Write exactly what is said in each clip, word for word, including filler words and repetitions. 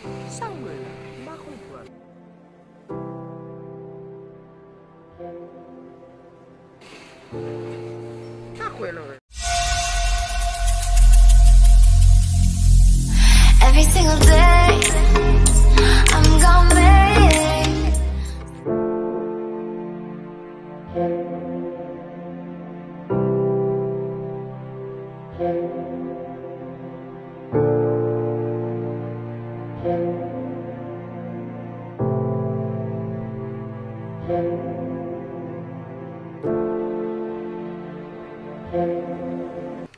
Kisa m wè la? M pa konprann. Pa kwè nan rèv. Every single day, I'm gonna make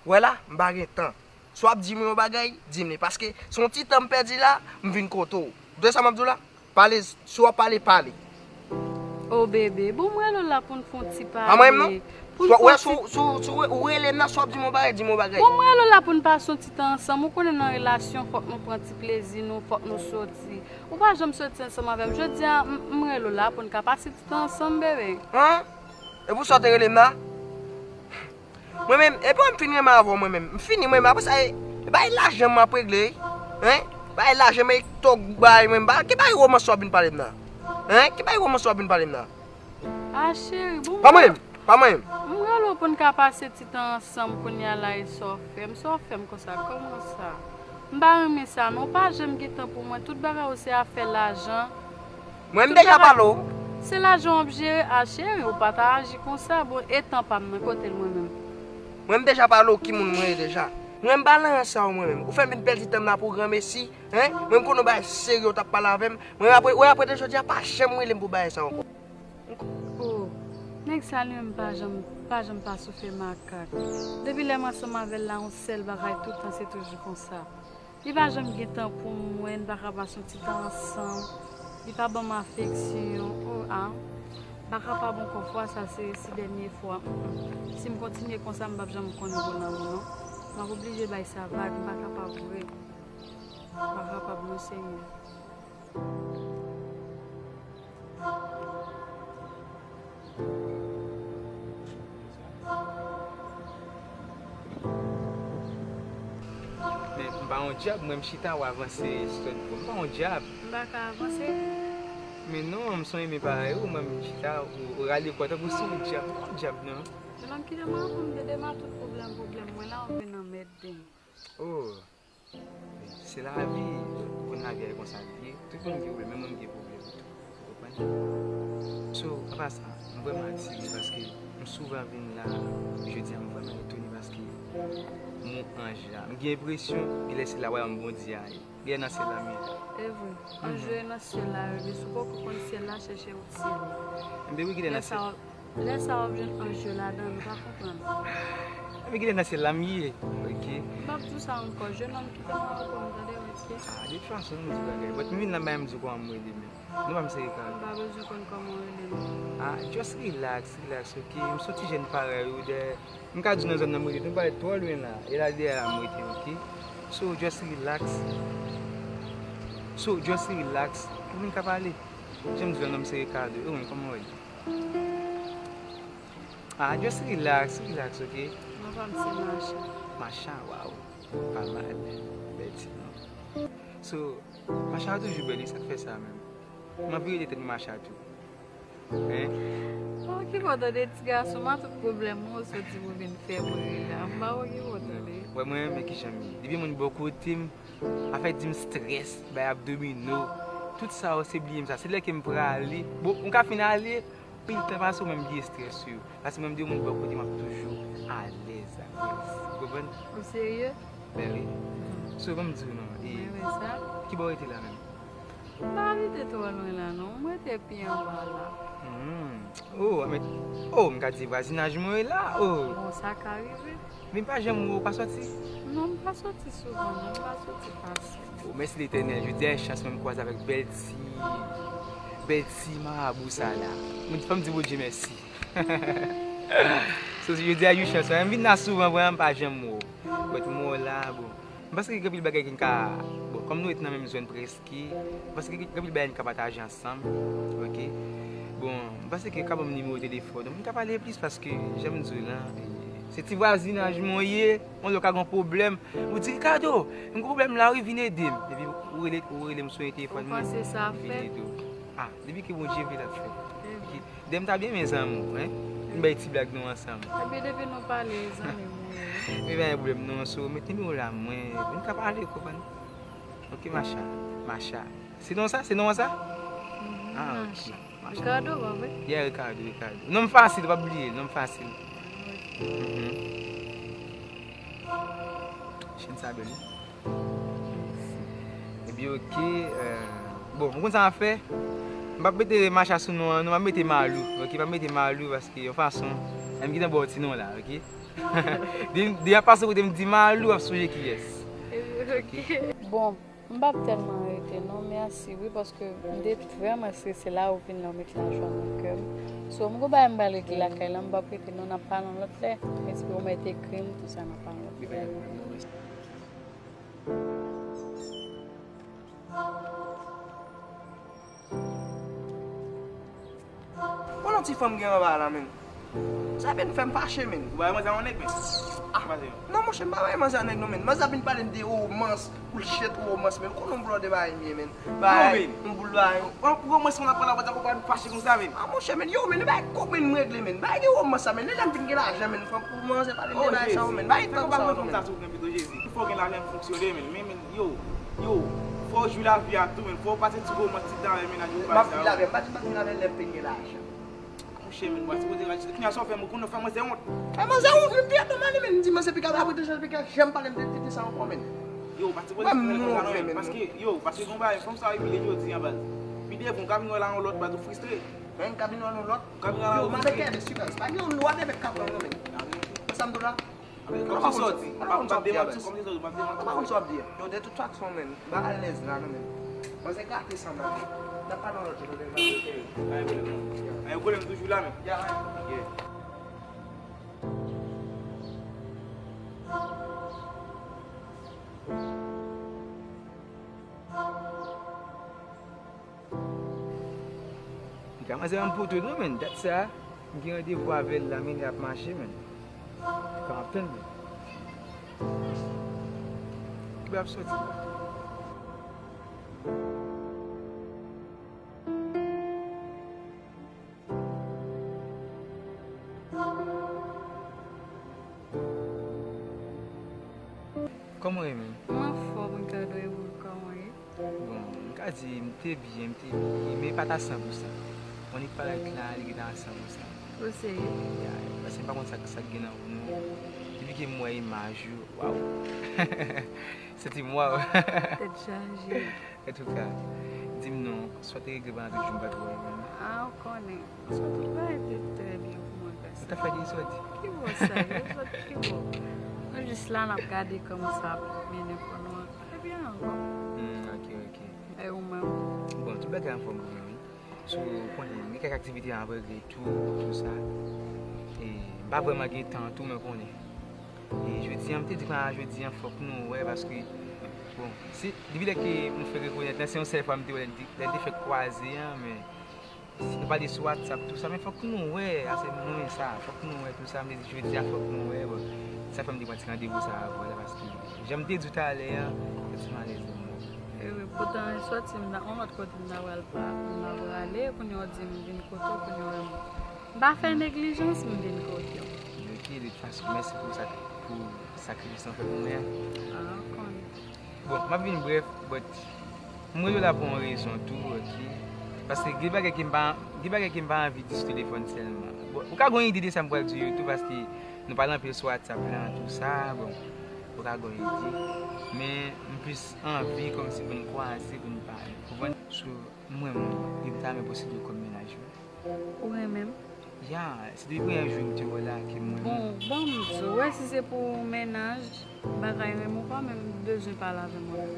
Wè la, m pa gen tan. Si w ap di m yon bagay, di m li. Paske se yon ti tan m pèdi la, m vin kote w. Ou tande sa m ap di w la? Pale, si w ap pale, pale. O bebe, bon, m rele w la pou n fè yon ti pale. Pa mwen menm non. Pou n fè yon ti... Si w rele m nan, si w ap di m yon bagay, di m yon bagay. Bon, m rele w la pou n pase yon ti tan ansanm. Ou konnen nan relasyon, fòk nou pran ti plezi nou, fòk nou soti. Ou pa janm soti ansanm avè m. Jodi a, m, m rele w la pou n ka pase ti tan ansanm, bebe. An? E pou sa w te rele m la? Mwen menm, epi mwen m fini renmen avè w mwen menm. M fini mwen menm, apre sa, e, e bay lajan m ap regle, wi. Hen? Bay lajan m e tòg bay mwen, ba, ki bay romans w ap vin pale m nan? Hen? Ki bay romans w ap vin pale m nan? A cheri, bon. Pa mwen menm, pa mwen menm. M rele w pou n ka pase ti tan ansanm kounye a la e sa w fè m, sa w fè m konsa, kòman sa? M pa renmen sa non, ou pa janm gen tan pou mwen, tout bagay ou se afè lajan. Mwen m deja pale w. Se lajan w ap jere, a cheri, ou pa ta aji konsa, bon, e tan pa m nan, kote l mwen menm? Mwen m deja pale w ki moun mwen ye deja. Mwen m pa nan rans sa w mwen menm. Ou fè m vin pèdi tan m la pou granmesi, hen? Mwen m konnen w bagay serye w t ap pale avè m. Mwen apre, wè apre de jodi a, pa janm rele m pou bagay sa ankò. Oh, nèg sa li menm pa janm, pa janm pa soufè makak. Depi lè m ansanm avè l la, yon sèl bagay, tout tan se toujou konsa. Li pa janm gen tan pou mwen, n pa ka pase yon ti tan ansanm. Li pa ban m afeksyon. Oh, a. M pa kapab ankò, fwa sa se, se dènye fwa. Mm, mm. Si m kontinye konsa, m p ap janm konn gwo lanmou non. M ap oblije bay sa vag, m pa kapab vre. M pa kapab non, Senyè. Men m pa yon dyab, mwen m chita, w avanse sou tèt mwen. M pa yon dyab. M pa ka avanse? Men non, m se yon imen parèy ou, mwen m chita, ou, ou rale kò tankou si w dyab. M pa yon dyab, non. Yon nonm kite mwen pou m te demal tout pwoblèm, pwoblèm mwen la, ou vin anmède m. Oh. Se lavi, ou konn lavi a e konsa l ye. Tout moun gen pwoblèm, menm moun gen pwoblèm. Ou konprann? So, apa sa, m vrèman atire paske m souvan vin la, jodi a m vrèman etone paske m wè anj la. M gen enpresyon, genlè se la wayòm Bondye a ye. Genlè nan syèl la m ye. E vre. Anj yo nan syèl la, yo di, si w poko konn syèl la, chèche wout syèl la. Enben wi, genlè nan syèl. Lè sa w ap jwenn anj yo ladan, nou pa konprann. Enben genlè nan syèl la m ye, oke? M p ap di w sa ankò, jennonm, kite m nan repo m, tande, oke? Ah, de tout fason, nou di bagay. But m vin la, m di w kòman m rele menm. Non pa m se Ricardo. M pa bezwen konn kòman w rele m. Ah, just relax, relax, oke? M se yon ti jèn parèy ou, dèyè, m ka di w nan zòn nan m rete, nou pa ret twò lwen la. E la dèyè la m rete, oke? So, just relax. So, just relax. Ou vin ka pale. Jan m di w la, non m se Ricardo. E ou menm, kòman w rele? Ah, just relax, relax, oke? Non pa m se Macha. Macha, waw. Pa mal. Bèl ti non. So, Macha toujou bèl, wi, sa k fè sa menm? M anvi rele tèt mwen Macha tou. Hein? Oh, ki bon tande ti gason, m a tout pwoblèm mwen, ou soti pou vin fè mwen rele a. M pa wè ki bon tande. Wè mwen, men kijan m ye. Depi moun bò kote m, afè di m strès, bay abdomino, tout sa yo se bliye m sa. Se lè ke m prale, bon, m ka fin ale, pil tan pase, ou menm bliye strès ou yo. Paske mwen m di moun bò kote m ap toujou alèz, alèz. Ou konprann? Ou serye? Ben wi. So, ban m di w non. E, mwen renmen sa. Ki bò w rete la menm? M pa rete twò lwen la non. M rete pi anba la. Hmm. Oh, men, oh, m ka di vwazinaj mwen la. Oh. Bon, sa ka rive. Men pa janm wè w pa soti? Non, m pa soti souvan, non, m pa soti pase. Oh, mèsi Letènèl, jodi a yon chans mwen m kwaze avèk bèl ti, bèl ti marabou sa la. Mwen fò m di Bondye mèsi. So, jodi a yon chans, m vin la souvan, vrèman, m pa janm wè w. But m wè w la, bon. M panse ke gen anpil bagay ke n ka, bon, kòm nou ret nan menm zòn prèske, m panse ke gen anpil bagay n ka pataje ansanm, oke? Bon, m panse ke w ka ban m nimewo telefòn ou, n ka pale plis paske, jan m di w la, e, Se ti vwazinaj mwen ye, yon lè w ka gen pwoblèm. Ou di, "Ricardo, m gen pwoblèm la, wi, vin ede m." Epi ou rele, ou rele m sou telefòn mwen, vin ede w. Ah, depi ke Bondye vle l ap fèt. Ok. Dèm ta byen, mezanmi, hein? Nou bay ti blag nou ansanm. Epi depi nou pale, zanmi mwen. Men pa gen pwoblèm non, so, met nimewo w la mwen, nou ka pale, konprann? Ok, Macha. Macha. Se non sa? Se non an sa? Ah, ok. Macha. Ricardo, pa vre? Yeah, Ricardo, Ricardo. Non m fasil, pa bliye, non m fasil. Mhm. Chen sa bèl, wi. Epi, ok, euh, bon, ou konn sa m ap fè? M p ap mete Macha sou non an, non, m ap mete Malou, ok? M ap mete Malou paske, yon fason, m gentan ba w ti non la, ok? Depi, depi ap pase kote m di Malou, w ap sonje kiyès. Ok. Bon, m p ap tèlman rete non, mèsi wi, paske m te vrèman estrese la, ou vin la, ou met lajwa nan kè m. So, m gon bagay m pral regle lakay la, m p ap rete non, n ap pale yon lòt lè. M espere w mèt ekri m, tou sa, n ap pale yon lòt lè. Bon, non, ti fanm gen anba la, men. Sa vin fè m fache, men. Ou bay manzè yon nèg, men. Ah, non, monchè, m pa bay manzè yon nèg, non, men. Manzè vin pale m de romans, bullshit romans, men. Ou konnen yon blòdè bagay m ye, men. Bagay, yon boul bagay. Pou romans, moun ap pale, ou pa ta konprann fache konsa, men. Ah, monchè, men, yo, men, bagay kòb, men, m regle, men. Bagay de romans sa, men. Lè m vin gen lajan, men, fanm pou manzè pale m de bagay sa, men. Bagay tan konsa, non, men. Pito Jezi. Fò w gen lajan pou fonksyone, men. Men, men, yo, yo, fò w jwi lavi a tou, men. Fò w pase ti romans, ti tan avèk mennaj ou, bagay sa yo. M ap jwi lavi a, m pa di m ap jwi lavi a lè m te gen lajan. Monchè, men, pase kote raj, kounye a sa w fè m, ou konn fè manzè wont. Fè manzè wont, men, m te ap mande, men, m di manzè piga, apre de jan piga, janm pale m de tete sa ankò, men. Yo, pase kote raj, men, paske, yo, paske gon bagay, fanm sa yo pi lè jodi a, baz. Pi devan, w ka vin wè la yon lòt, baz, ou fristre. Men, m ka vin wè yon lòt. Ou ka vin wè la yon lòt, ou fristre. Yo, m avèk Hermes, ti baz. Pa gen yon lwa avèk kat lan, non, men. Sa m do la. Kòm se sòti, m pa konn sa w ap di a, baz. M pa konn sa w ap di a. Yo, de tout fason, men, m pa alèz la, non, men. Manzè gate san m la. N ap pale yon lòt jou, tande, tande. Ay, pwoblèm, non. Ay, pwoblèm toujou la, men. Yeah. Li ka manzè an poto non, men. Dat sa, m gen randevou avè l la, men, li ap mache, men. Li ka ap tann, men. Li ap sòti la. Kòman w ye menm? M anfòm, Ricardo, e ou, kòman w ye? Bon, m ka di m te byen, m te byen, men pa ta san pou san. Mwen li k parèt la, li gentan a san pou san. Ou serye? Ya, paske m pa konn sa, sa k gen nan ou non. Depi ke m wè imaj ou, waw. Santi m waw. Tèt chaje. Antouka, di m non, sa w te regle pandan tout jou m pa t wè w menm? A, ou konnen. Sa tout bagay te trè byen pou mwen, pèsonèl. Ou ta fè de sòt? Ki bò sa ye? Sòt ki bò? Nou jis la, n ap gade kòman sa ap mennen kò nou an. Trè byen ankò. Hmm, ok, ok. E ou menm? Bon, tout bagay anfòm pou mwen, wi. So, ou konnen, m gen kèk aktivite m ap regle tou, tou sa. E m pa vrèman gen tan tou, men konnen. E jodi a, m te di kounye a jodi a, fòk nou wè, paske, bon, se, depi lè ke nou fèk rekonèt la, se yon sèl fwa m te wè lè n te, lè n te fèk kwaze an, men nou pale sou WhatsApp, tou sa, men fòk nou wè, a se mwen sa, fòk nou wè, tou sa, m te di jodi a, fòk nou wè, bon, sa fè m te pran ti randevou sa avè w la, paske, jan m te di w talè a, se ti malèz lan m wè. E wi, poutan, sòti m nan yon lòt kote m ta pral pa, m ta prale, kounye a w di m vin kote w, kounye a w wè m. M pa fè neglijans, m vin kote w. Ok, de tout fason, mèsi pou sa, pou sakrifis lan fè pou mwen an. A, ou konnen. Bon, m ap vin brèf, but m rele w la pou yon rezon tou, ok? Paske gen bagay ke m pa, gen bagay ke m pa anvi di sou telefòn sèlman. Bon, ou ka gen yon ide de sa m pral di yo tou, paske nou pale anpil sou WhatsApp la, tou sa, bon, ou ka gen yon ide. Men m plis anvi kòmsi pou n kwaze, pou n pale. Konprann? So, m renmen w, e m ta renmen posede w kòm mennaj mwen. Ou renmen m? Ya, se depi premye jou m te wè w la ke m renmen w. Bon, ban m di w, wè si se pou mennaj, bagay renmen w pa menm bezwen pale avè mwen.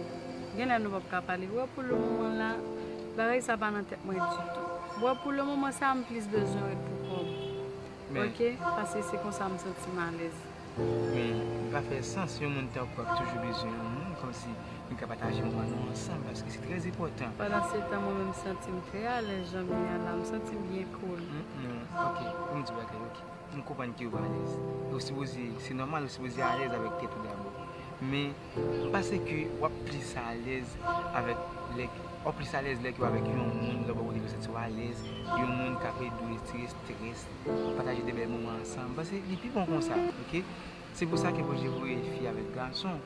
Genlè nou p ap ka pale. Wè pou le moman la, bagay sa pa nan tèt mwen ditou. Wè pou le moman sa, m plis bezwen ret pou kò m. Men. Ok? Paske se konsa m santi m alèz. Men, li pa fè sans yon moun tankou w ap toujou bezwen yon moun, kòmsi nou ka pataje moman nou ansanm, paske se trè enpòtan. Pandan se tan, mwen menm, m santi m trè alèz jan m ye a la, m santi m byen cool. Mm, mm, ok, pou m di bagay, ok. M konprann ke w alèz. E w sipoze, se nòmal, w sipoze alèz avèk tèt ou dabò. Men, m panse ke w ap plis alèz avèk, lè, w ap plis alèz lè ke w avèk yon moun, lè w bò kote w santi w alèz, yon moun k ap ede w retire estrès, pataje de bèl moman ansanm. M panse li pi bon konsa, ok? Se pou sa ke Bondye voye fi avèk gason.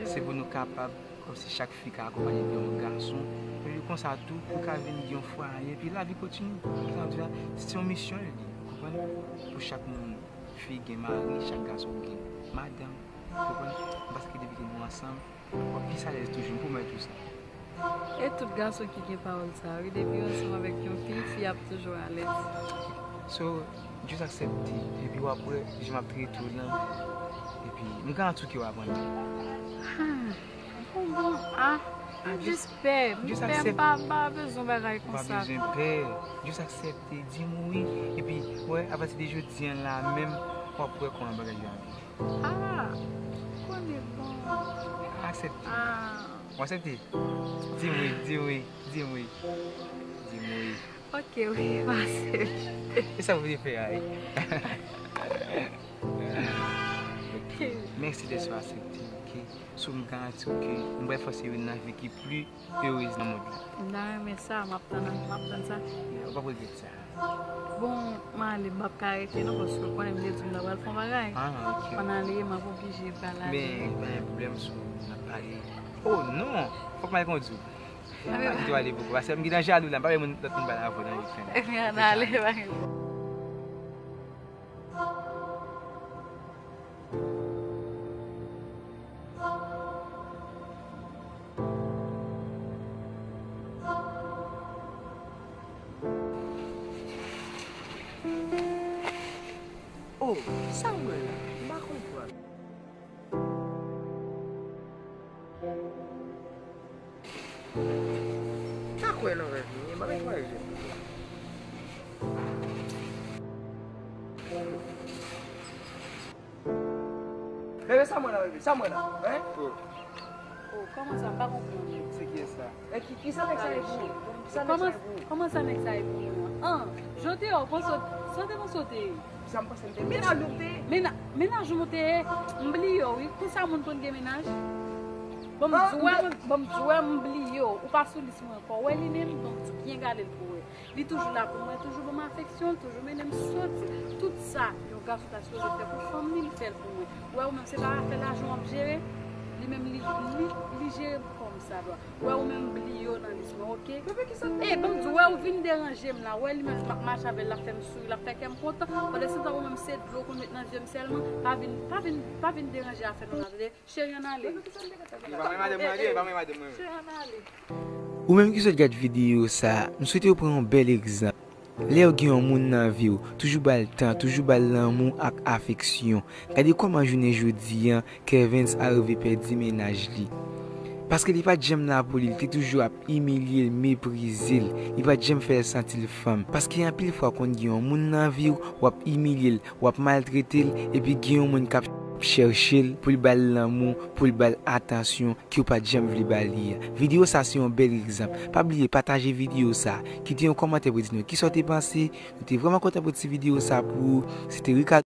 Se pou nou kapab, kòmsi chak fi ka akonpanye de yon gason. Epi konsa tou, ou ka vin gen yon fwaye, epi lavi kontinye. Sa vle di, se yon misyon li ye, ou konprann? Pou chak moun, fi gen mari, chak gason gen madanm, ou konprann? Paske depi ke nou ansanm, w ap plis alèz toujou, m pwomèt ou sa. E tout gason ki gen pawòl sa, wi, depi yo ansanm avèk yon fi, fi ap toujou alèz. So, just aksepte, epi w ap wè jan m ap trete w lan, epi m garanti w ke w ap renmen. Ah, bon, bon, ah, m just pè, m pè, m pa, m pa bezwen bagay konsa. Ou pa bezwen pè, just aksepte, di m wi, epi, wè, apati de jodi a la menm, w ap wè kòman bagay yo ap ye. Ah, konnen bon. Aksepte. Ah. Ou aksepte? Di m wi, di m wi, di m wi. Di m wi. Ok, wi, m aksepte. E sa w vle fè a, wi? Ok. Mèsi dèske w aksepte, ok? So, m garanti w ke m pral fòse youn nan vi ki pli erez nan mond la. M ta renmen sa, m ap tann, m ap tann sa. Ou p ap regrèt sa. Bon, m ale, m p ap ka rete non, paske w konnen m te di w m ta pral fè yon bagay. Ah, ok. Pandan ale, m ap oblije pral ale. Men, pa gen pwoblèm, so, n ap pale. Oh, non! Fòk m al kondui w. M pa kite w ale poko, paske m gentan jalou la, m pa vle moun, lòt moun pale avè w nan wout fè la. Ebyen, ann ale, pa gen pwoblèm. Oh, sa m wè la? M pa konprann. Pa kwè nan rèv mwen, m ap netwaye je m. Bebe, sa m wè la, bebe? Sa m wè la? Hein? Oh. Oh, kòman sa? M pa konprann. Se kiyès sa? E ki, ki sa nèg sa ye pou ou? Ki sa nèg sa ye pou ou? Kòman sa nèg sa ye pou ou an? An, jan w te ye, w panse, sa w te panse w te ye? Sa m panse m te ye? Mennaj ou m te ye? Mennaj ou m te ye? M bliye w, wi. Konsa moun konn gen mennaj? Bon, m di w, bon, m di w, m bliye w. Ou pa sou lis mwen ankò. Ou wè li menm? Bon, m di w byen gade l pou w wè. Li toujou la pou mwen, toujou ban m afeksyon, li toujou mennen m soti. Tout sa yon gason ta sipoze fè pou fanm li, li fè l pou mwen. Ou wè, ou menm, se pa afè lajan w ap jere. Li menm, li, li, li jere m kòmsadwa. Ou wè, ou menm, bliye w nan lis mwen, ok? E, ban m di w, wè, ou vin deranje m la. Ou wè, li menm, m ap mache avè l, l ap fè m souri, l ap fè kè m kontan. Pandansetan, ou menm, se dlo w konn met nan je m sèlman. Pa vin, pa vin, pa vin deranje afè nou la, tande? Cheri, ann ale. Li pa renmen madanm mwen, li pa renmen madanm mwen. Cheri, ann ale. Ou menm ki sot gad videyo sa, m swete w pran yon bèl egzanp. Lè w gen yon moun nan vi w, toujou ba l tan, toujou ba l lanmou ak afeksyon. Gade kòman jounen jodi a, Kervens arive pèdi mennaj li. Paske li pa t janm la pou li, li te toujou ap imilye l, meprize l. Li pa t janm fè l santi l fanm. Paske anpil fwa konn gen yon moun nan vi w, w ap imilye l, w ap maltrete l, epi gen yon moun k ap chèche l pou l ba l lanmou, pou l ba l atansyon ke w pa t janm vle ba li a. Videyo sa se yon bèl egzanp. Pa bliye pataje videyo sa. Kite yon kòmantè pou di nou kisa w te panse. Nou te vrèman kontan pou ti videyo sa pou ou. Se te Ricardo.